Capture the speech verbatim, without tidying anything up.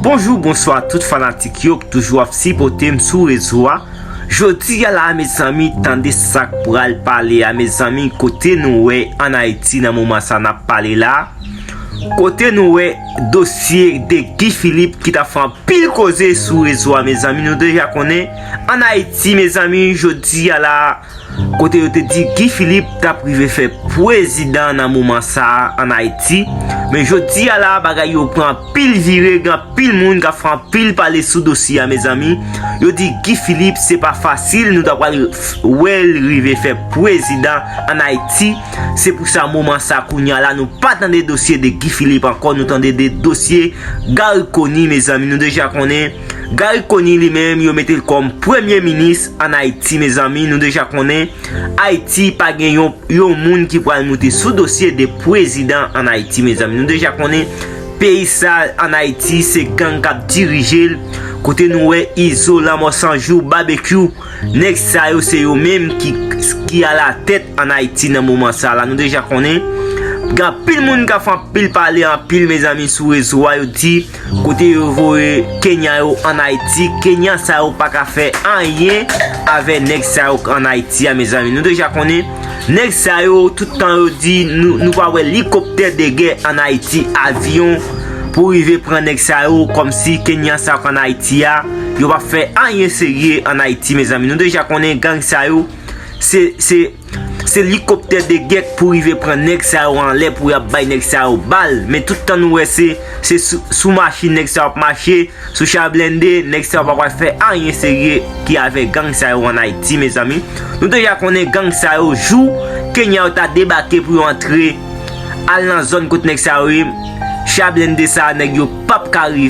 Bonjou, bonswa tout fanatik yo k toujou ap sipòte m sou rezo a. Jodi a la, mezanmi, tande sa k pral pale a, mezanmi, kote nou wè ann Ayiti nan moman sa n ap pale la. Kote nou wè dosye de Guy Philippe ki t ap fè anpil koze sou rezo a, mezanmi, nou deja konnen ann Ayiti, mezanmi, jodi a la, kote yo te di Guy Philippe t ap rive fè prezidan nan moman sa a ann Ayiti. Men jodi a la, bagay yo pran anpil vire, gen anpil moun k ap fè anpil pale sou dosye a, mezanmi. Yo di Guy Philippe, se pa fasil, nou ta pral wè l rive fè prezidan ann Ayiti. Se pou sa, moman sa, kounye a la, nou pa tande dosye de Guy Philippe ankò, nou tande de dosye Garry Conille, mezanmi. Nou deja konnen Garry Conille li menm, yo mete l kòm premye minis ann Ayiti, mezanmi. Nou deja konnen Ayiti pa gen yon, yon moun ki pral moute sou dosye de prezidan ann Ayiti, mezanmi. Nou deja konnen peyi sa ann Ayiti, se gang k ap dirije l. Kote nou wè Izo, Lanmò San Jou, Babekyou, nèg sa yo, se yo menm ki, ki alatèt ann Ayiti nan moman sa la. Nou deja konnen gen anpil moun k ap fè anpil pale, anpil, mezanmi, sou rezo a, yo di kote yo voye Kenya yo ann Ayiti, Kenya sa yo pa ka fè anyen avè nèg sa yo ann Ayiti a, mezanmi. Nou deja konnen nèg sa yo, tout tan yo di nou, nou pa wè likoptè de gè ann Ayiti, avyon, pou rive pran nèg sa yo, kòmsi Kenya sa yo k ann Ayiti a, yo pa fè anyen serye ann Ayiti, mezanmi. Nou deja konnen gang sa yo, se, se, se likoptè de gè k pou rive pran nèg sa yo anlè, pou y ap bay nèg sa yo bal. Men tout tan nou wè se, se sou, sou machin nèg sa yo ap mache, sou cha blende, nèg sa yo pa pral fè anyen serye ki avè gang sa yo ann Ayiti, mezanmi. Nou deja konnen gang sa yo, jou Kenya yo ta debake pou yo antre al nan zòn kot nèg sa yo ye, cha blende sa, nèg yo p ap ka rive.